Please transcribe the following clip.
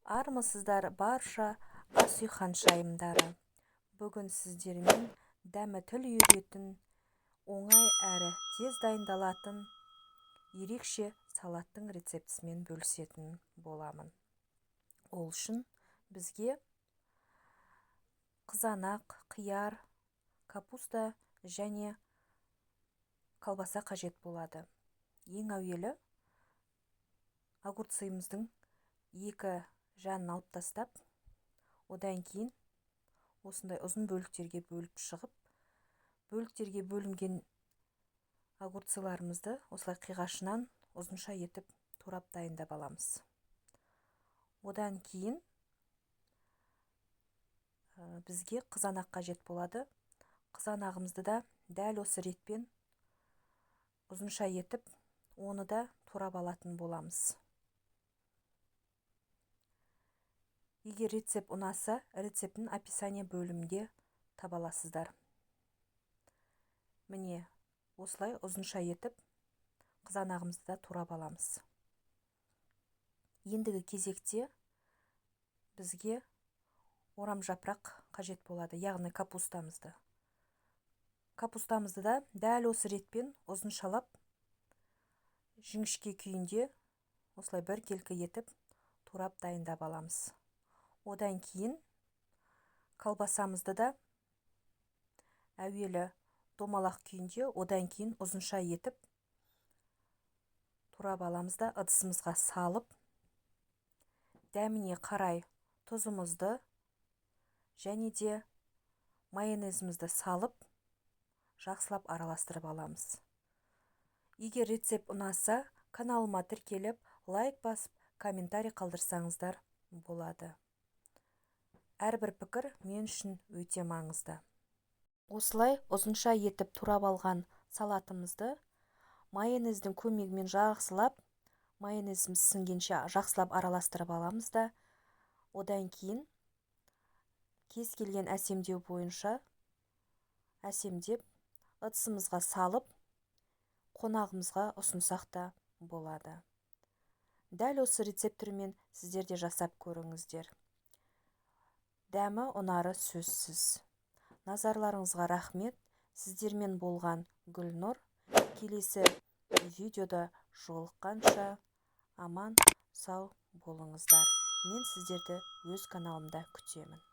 Армысыздар, барша ас үй ханшайымдары! Бүгін сіздермен дәмі тіл үйіретін, оңай әрі тез дайындалатын ерекше салаттың рецептісімен бөлісетін боламын. Ол үшін бізге қызанақ, қияр, капуста және колбаса қажет болады. Ең әуелі огурцымыздың екі жанын алып тастап, одан кейін осындай ұзын бөліктерге бөліп шығып, бөліктерге бөлінген огурцыларымызды осылай қиғашынан ұзынша етіп турап дайындап аламыз. Одан кейін бізге қызанақ қажет болады. Қызанағымызды да дәл осы ретпен ұзынша етіп, оны да турап алатын боламыз. Егер рецепт ұнаса, рецептін описание бөлімінде таба аласыздар. Міне, осылай ұзынша етіп қызанағымызды да турап аламыз. Ендігі кезекте бізге орам жапырақ қажет болады, яғни капустамызды. Капустамызды да дәл осы ретпен ұзыншалап, жіңішке күйінде осылай біркелкі етіп турап дайындап аламыз. Одан кейін колбасамызды да әуелі домалақ күйінде, одан кейін ұзынша етіп турап аламыз да ыдысымызға салып, дәміне қарай тұзымызды және де майонезімізді салып, жақсылап араластырып аламыз. Егер рецепт ұнаса, каналыма тіркеліп, лайк басып, комментарий қалдырсаңыздар болады. Әрбір пікір мен үшін өте маңызды. Осылай ұзынша етіп турап алған салатымызды майонездің көмегімен жақсылап, майонезіміз сіңгенше жақсылап араластырып аламыз да, одан кейін кез келген әсемдеу бойынша әсемдеп, ыдысымызға салып, қонағымызға ұсынсақ та болады. Дәл осы рецепт түрімен сіздер де жасап көріңіздер. Дәмі ұнары сөзсіз. Назарларыңызға рахмет. Сіздермен болған Гүлнұр. Келесі видеода жолыққанша аман сау болыңыздар. Мен сіздерді өз каналымда күтемін.